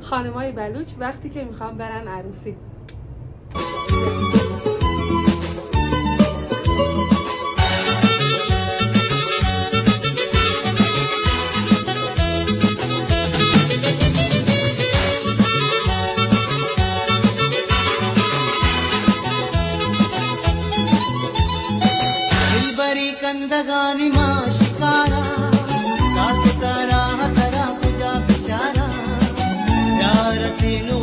خانمای بلوچ وقتی که می‌خوان برن عروسی. دلبری کندگانی ما شکارا، کاتتا راہ ترا کجا بچارا، یار سینو